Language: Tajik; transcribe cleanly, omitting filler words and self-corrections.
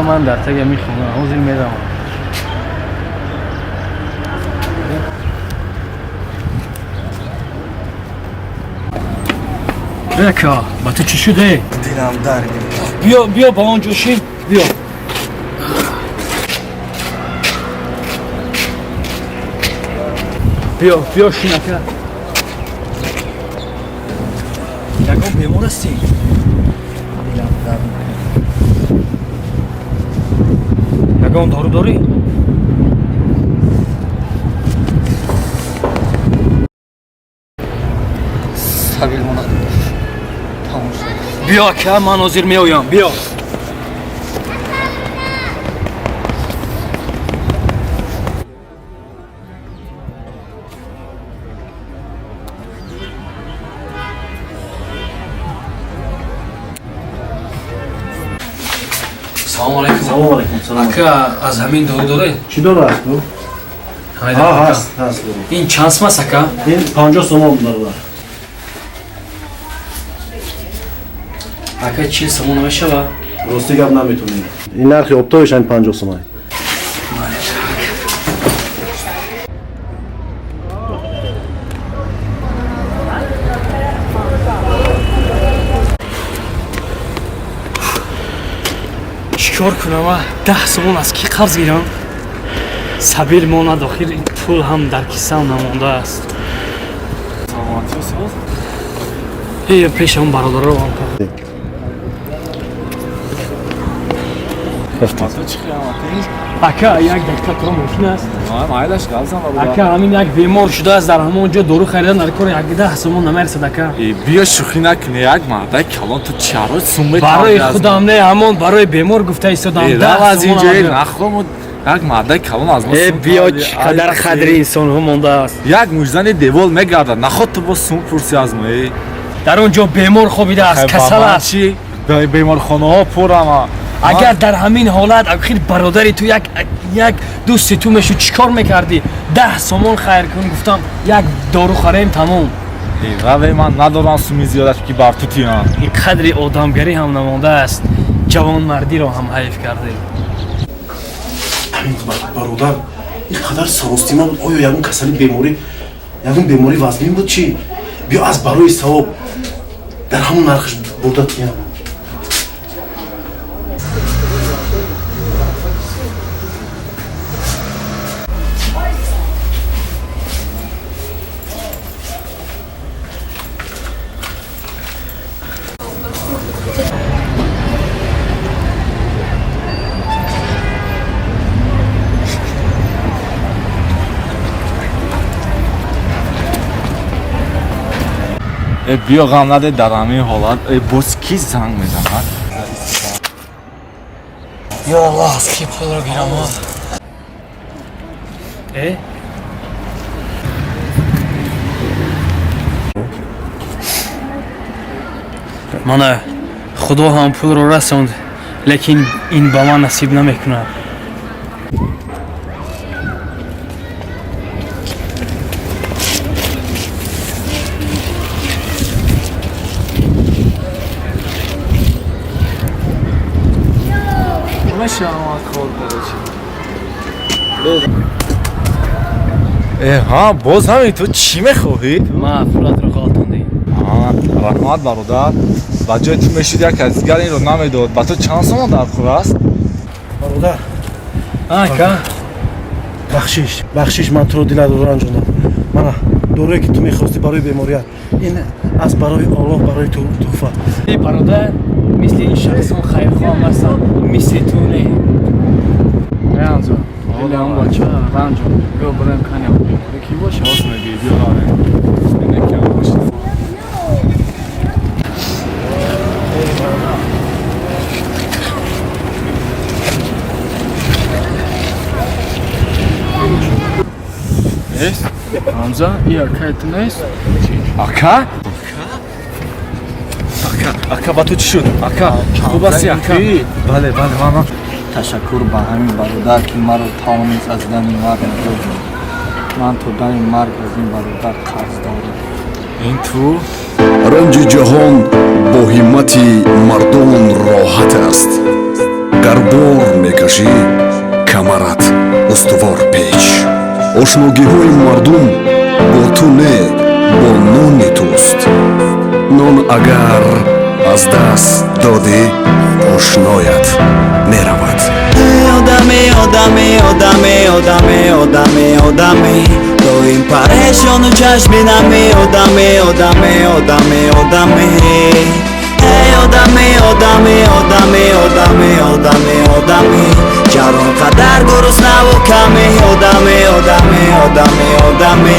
Ака, ман дар таги ҳамин хона ҳозир меравам. Ака, ба ту чӣ шуде? Дилам дард мекунад. Биё, биё, ба он ҷо шин, биё. Биё, биё, шин, ака. Ягон бемор ҳастӣ? Дилам дард мекунад. Ягон дору дорӣ? Сабил монад. Тамом шуд. Биё, ака, ман ҳозир меоям, биё. Салому алайкум. Салом алейкум, салом. Ака, аз ҳамин дору доред? Чӣ дору аст ту? Ҳайда, Ҳа, ака. ҳаст, ҳаст дору. Ин чанд сум аст, ака? Ин 50 сомон, бародар. Ака, 40 сомон намешавад? Рости гап, наметонем. Ин нархи оптовиш ҳамин 50 сомон. Чӣ кор кунам, а? 10 сомон аз кӣ қарз гирам? Сабил монад, охир ин пул ҳам дар кисам намондааст. Э, пеш ҳамон бародаро. Ака, як дақиқа туро мумкин аст? Майлаш, газам. Ака, ҳамин як бемор шудааст, дар ҳамон ҷо дору харидан дар кор 10 сомон намерасад, ака. Биё, шӯхӣ накунӣ, як мардаи калон ту чаро сумме? Барои худам не, ҳамон барои бемор гуфта истодам. Рав аз инҷо, нахом, як мардаи калон аз мо Э, сум биё, талаб. чӣ қадар қадри инсонҳо мондааст. Як муждани девол мегардад, наход ту боз сум пурсӣ аз мо, э? Дар он ҷо бемор хобидааст, касал аст. Чӣ, беморхонаҳо пурама. Агар дар ҳамин ҳолат охир бародари ту, як дӯсти ту мешуд, чӣ кор мекардӣ? 10 сомон хайр кун, гуфтам, як дору харем, тамом. Раве, ман надорам суми зиёдат, ки бар ту тиям. Ин қадри одамгарӣ ҳам намондааст, ҷавонмардиро ҳам ҳайф кардем. Ҳамин бародар ин қадар саростима буд. Оё ягон касали, беморӣ, ягон беморӣ вазмин буд, чӣ? Биё, аз барои савоб дар ҳамон нархш бурда тиям. Э, биё, ғам наде, дар ҳамин ҳолат, э, боз кӣ занг мезанад? Ё Аллоҳ, аз кӣ пулро гирам? Э, мана худо ҳам пулро расонд, лекин ин ба ман насиб намекунад. Э, ҳа, боз ҳамин, ту чӣ мехоҳӣ? Ма пулатро ғалтондем. Раҳмат, бародар, ба ҷои ту мешуд, як аз дигар инро намедод. Ба ту чанд сомон дархӯр аст? Бародар. Ака. Бахшиш, бахшиш, ман туро дилатро ранҷондам. Мана доруе, ки ту мехостӣ барои беморият. Ин аз барои Оллоҳ барои ту туҳфа. Э, бародар, мисли ин шахсон хайрхоҳам ҳастам, мисли ту не. Ранҷо, дили он бача ранҷо. Биё, бирем, кани беморӣ кӣ боша? Рост мегӯӣ, биё, равем. Инакам бошад. Нест? Ҳамза, и акаи ту нест? Ака, ака, ака, ба ту чӣ шуд, ака? Хуб ҳастӣ, ака? Бале, бале, ман Ташаккур ба ҳамин бародар, ки маро тавонист аз дами марг наҷот дод. Ман то дами марг аз ин бародар қарз дорам. Ин ту. Ранҷи ҷаҳон бо ҳиммати мардон роҳат аст. Гар бор мекашӣ, камарат устувор печ. Ошногиҳои мардум бо ту не, бо нони туст. Нон агар аз даст додӣ, ошноят меравад. Одаме, одаме, одаме, одаме, одаме, одаме, доим парешону чашми нами. Одаме, одаме, одаме, одаме. Эй, одаме, одаме, одаме, одаме, одаме, одаме, чаро қадар гуруснаву каме? Одаме, одаме, одаме, одаме.